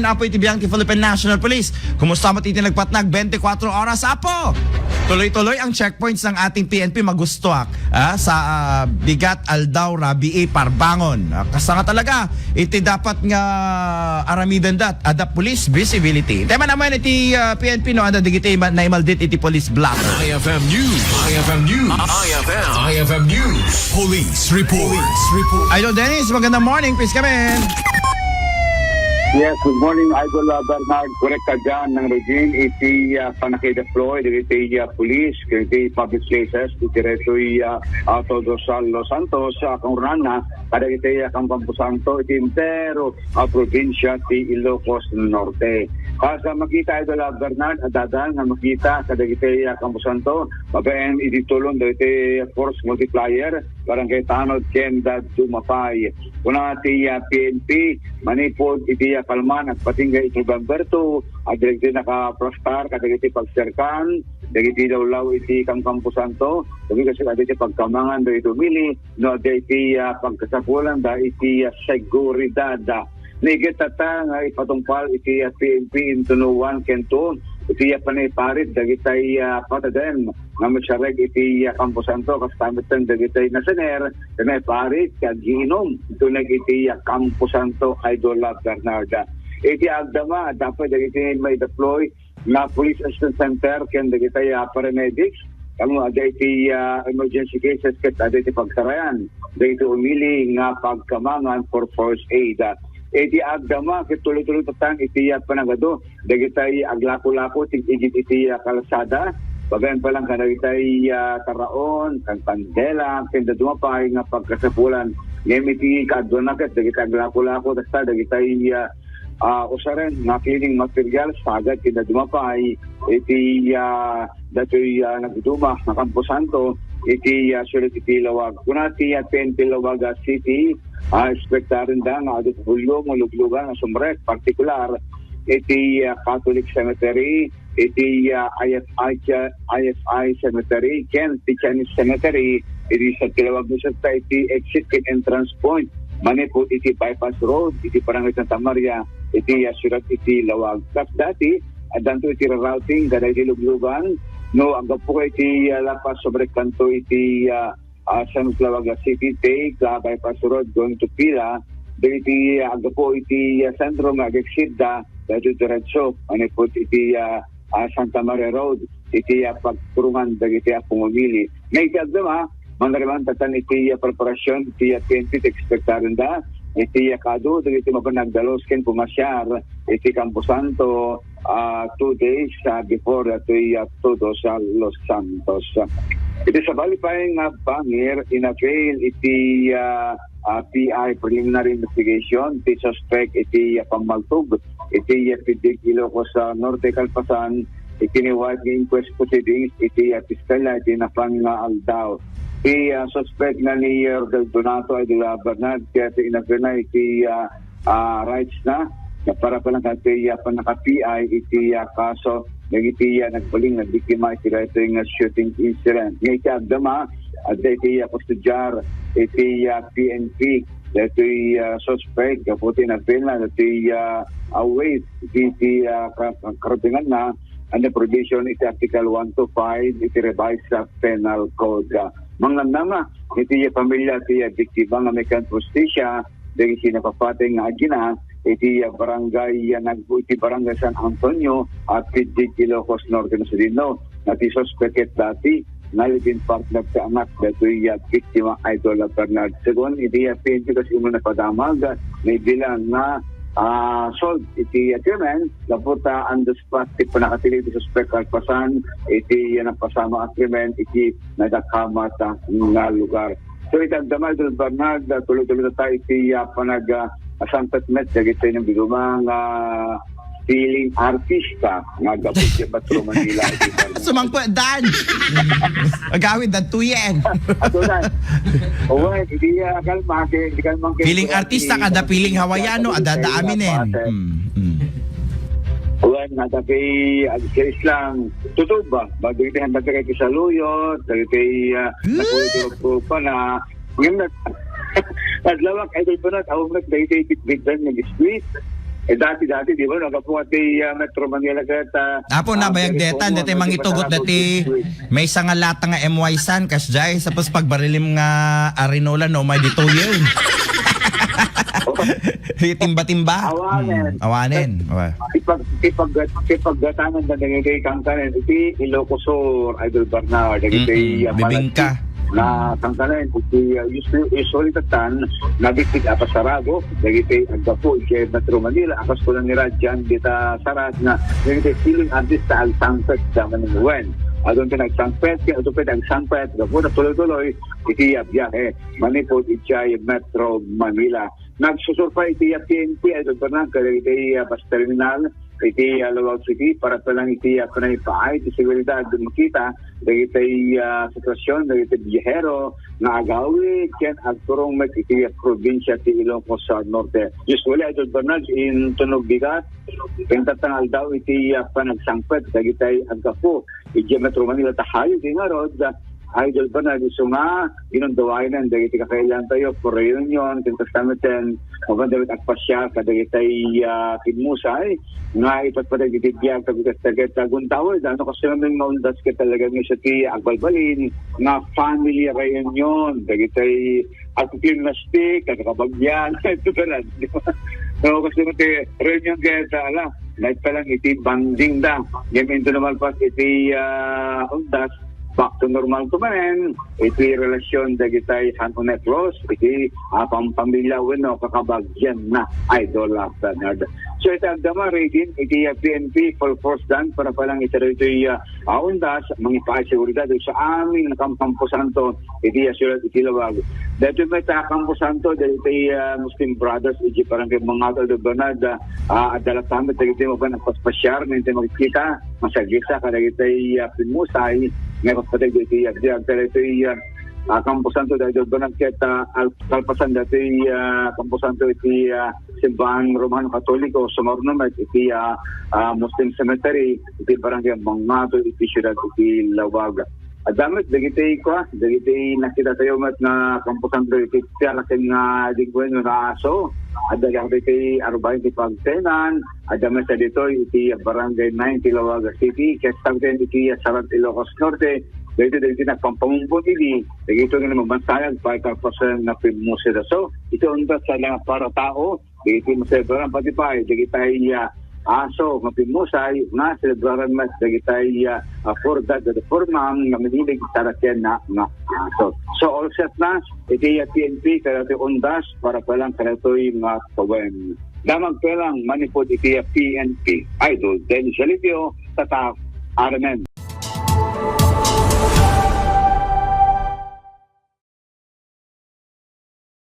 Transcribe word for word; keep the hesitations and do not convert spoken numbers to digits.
Apo iti biag ti Philippine National Police. Kumusta met iti nagpatnag twenty-four oras, Apo? Tuloy-tuloy ang checkpoints ng ating P N P, magustuak, ah, sa, ah, bigat aldaw, rabii, parbangon. Ah, kasta nga talaga, iti dapat nga aramiden dat, adda police visibility. Tema naman iti, ah, P N P, no, adda digiti ma-, naimaldit iti police blotter. I F M News. I F M News. I F M. I F M News. Police report. Police report. Idol Dennis, magandang morning. Please come in. Yes, good morning, Idol, uh, Bernard. Correct ka dyan, Nang Regine, iti, uh, panakideploy, iti, uh, police, iti public places, iti retoy, uh, uh, Todos, uh, Los Santos, uh, kangurana, kada iti, uh, Camposanto, iti entero, uh, probinsya ti Ilocos Norte. Kas, uh, makita, Idol, uh, Bernard, adda nga makita, kada iti, uh, Camposanto, babaen, iti tulong, iti force multiplier, Barangay Tanod, ken da Dumapay. Kuna ti, ah, P N P, manipud iti, ah, kalman, agpatingga iti November two, adda iti nakaplastar kadagiti pagserkan, dagiti lawlaw iti Kamkamposanto, dagiti kasi adda iti pagkamangan, dagiti umili, no, adda iti, ah, pagkasapulan da iti, ah, seguridad. Naiget tatta nga ipatungpal iti, ah, P N P into no one ken two, iti, ah, panaiparit dagiti, ah, pataden nga magsareg iti, ah, Kamposanto, kasta metten dagiti nasener, ken naiparit, ken agiinom, iti nag-, iti, ah, Kamposanto, Idol, ah, Bernarda. Iti agdama, dapat dagiti may deploy na Police Assistance Center ken dagiti, ah, paramedics, kamo adda iti, ah, emergency cases ket adda iti pagsarayan dagiti umili nga pagkamangan for first aid. Iti agdama ket tuloy-tuloy tatta iti, ah, panagadu dagiti aglako-lako ti igid iti, ah, kalsada, babaen pa lang kadagiti, ah, taraon, kan kandela, ken da dumapay nga pagkasapulan. Ngem iti kaaduanna ket dagiti aglako-lako tatta dagiti, ah, ah, usaren nga cleaning materials, sagad ken da dumapay iti, ah, datoy, ah, nagduma nga Kamposanto iti, ah, siudad iti Laoag. Kuna ti, ah, P N P Laoag, ah, City, ah, ekspektarenda nga adu ti bulong o luglugan nga sumrek, partikular iti, ah, Catholic Cemetery, iti, ah, I F I, I F I Cemetery, ken ti Chinese Cemetery, iti sa Laoag, no, sa iti exit ken entrance point manipud iti bypass road iti Barangay Santa Maria iti, ah, siudad iti Laoag. Kas dati, addanto iti rerouting kadagiti luglugan, no, aggapu iti, ah, La Paz, sumrekkanto iti, ah, ah, San Laoag City, take, ah, bypass road going to Pila, dagiti, ah, aggapu iti, ah, sentro nga agexitda, dagiti diretso manipud iti, ah, ah, Santa Maria Road, iti, ah, pagturungan dagiti, ah, pangumili. Nga iti agdama, manariman tatan iti, ah, preparasyon, iti, ah, P N P ti ekspektarenda, iti, ah, kadu, dagiti mapan nagdalus ken pumasiar, iti Camposanto, ah, two days, ah, before, ah, iti, ah, Todos, ah, Los Santos. Iti sabali pay nga bangir, inavail iti, ah, ah, P I, preliminary investigation, ti suspect iti, ah, pammaltog iti, ah, Piddig, Ilocos, ah, Norte, kalpasan iti ni wide nga inquest proceedings iti, ah, piskalya iti napan nga aldaw. Ti, ah, suspect nga ni Rodel Donato Aguila Bernard, kaya ti inagana iti, ah, ah, rights na, na para pa lang kati, ah, panaka-P I iti, ah, kaso dagiti, ah, nagbaling nga biktima iti daytoy nga shooting incident. Nga iti agdama, adda iti, ah, kustodiar iti, ah, P N P daytoy, ah, suspect, gapu ti nabela daytoy, ah, ah, waive iti, iti, ah, ka-, ka-, karudinganna under provision iti Article one two five iti Revised, ah, Penal Code. Ah, mangnamnama iti, ah, pamilya ti, ah, biktima nga maikan hustisya dagiti napapateg nga agina iti, ah, barangay, ah, nag-, iti barangay San Antonio, ah, Piddig, Ilocos Norte, no, sadino nga ti suspect ket dati nga live-in partner ti anak daytoy, ah, biktima, Idol, ah, Bernard. Segun iti, ah, P N P, kas imo napadamag, ah, naibilang nga, ah, solve iti, ah, krimen, gapu ta on the spot ti pannakatili ti suspek kalpasan iti, ah, napasama a krimen iti nadakamat, ah, nga lugar. So, iti agdama, Idol Bernard, ah, tuloy-tuloy tayo iti, ah, panag, ah, asampet met dagiti nagduduma nga feeling artista nga aggapu iti Metro Manila, Idol Bernard. Sumangpet dan. Agawid dan tuyen. Ato na. Uwan, hindi, ah, kalma, kay, hindi kalma, kay, feeling artista kada feeling Hawaiano, adada aminen. Mm, mm. Uwan, nga dagiti agsis lang. Tutuba, bagay ti handa kay kisaluyot, dagiti, ah, nakulog-kulog pa na. Ngayon na, adlawak, Idol Bernard, awag na dagiti bitbitan nga biskwit. Eh, dati, dati, di ba, nagapungat ti, ah, Metro Manila ket, ah, Apo, ah, nabayag deta, telepono, deta no, di mangitugot, pasarado deti, maysa nga lata nga M Y San, kasjay, tapos pagbarilim nga arinola, no, may di two year. Itimba-timba. Awanen. Hmm, awanen. Awa. Ipag-, ipag-, ipaggatanan na dagiti kangkanen, iti Ilocos Sur, Idol Bernard, dagiti, Mm-mm. ah, Bibingka. Malagkit na kangkanen, iti, ah, usually, usually tatan, nabitbit a pasarado, dagiti aggapu, iti Metro Manila, akas ko lang ni Radian, dita sarat na, dagiti feeling artist na agsangpet, daman wen. Adun ti nagsangpet, kaya ito pwede agsangpet, gapu na tuloy-tuloy, iti, ah, biyahe, manipod, iti, ah, Metro Manila. Nagsusurpay iti, ah, P N P, Idol Bernard, kadagiti, ah, bus terminal, iti, ah, Laoag City, para pa lang iti, ah, panaipaay, iti seguridad, makita, dagiti, ah, sitwasyon, dagiti biyahero, nga agawid, ken agturong met iti, ah, probinsya ti Ilocos, ah, Norte. Usually, Idol Bernard, inton bigat, ken tattang aldaw iti, ah, panagsangpet, dagiti aggapu, iti Metro Manila, ta hayo ti ngarud, Idol Bernard, isu nga ginundawayan dagiti kakailantayo for reunion, ken kastameten, mapan dagiti agpasiar kadagiti, ah, pimmusay nga ipatpateg iti biag, tagugas-taget, taguntaw, dano kasi namin maundas ket talaga nga siya ti agbalbalin nga family reunion, dagiti agpiplastik, agkabagyan, et cetera. Di ba? So, kasi ti reunion ket, ala, nagpalang iti bonding da. Ngem inton lumalpas iti, ah, undas, back to normal to manen, iti relasyon dagiti han-o nga close, iti, ah, pampamilya wenno kakabagyan na, Idol, ah, Bernard. So, iti agdama, Regine, iti, ah, P N P, full force dan, para pa lang iti daytoy, ah, ah, undas, mangipaay seguridad, sa amin, Camposanto, iti, ah, siudad iti Laoag. Daytoy met, ah, Camposanto, daytoy, ah, Muslim Brothers, iti Barangay Mangato, Idol Bernard, ah, ah, adda latta met, dagiti mapan agpaspasiar, nga iti makikita, masagisa kadagiti, ah, pimmusay nga ipatpateg iti, ah, biag, kadagiti, ah, ah, Camposanto, daytoy Bernard, ket, ah, al-, kalpasan daytoy, ah, Camposanto iti, ah, simbahan Romano Katoliko, sumarno met iti, ah, ah, Muslim Cemetery, iti Barangay Mangato, iti siudad iti Laoag. Adda met dagiti kua, dagiti nakita tayo met nga Camposanto iti tiaraken nga dingwen nga aso. Adda dagiti arbaen ti pagtenan, adda met ditoy iti Barangay nine ti Laoag City, ket sabten iti Sarat, Ilocos Norte, dagiti, dagiti nagpampamumbon idi, dagiti nga nagmansayag, pay kalpasan nga pimmusay da. So, iti undas sa nga para tao, dagiti maselebraran pati pay, dagiti, ah, aso nga pimmusay, nga selebraran met dagiti, ah, ah, for dad, for mom, nga minilig taraken na nga aso. So, all set na, iti, ah, P N P, kadagiti undas, para pa lang kadagitoy nga tawen. Damag pa lang, manipod iti, ah, P N P. Idol Dennis Alipio, Tatak, R M N.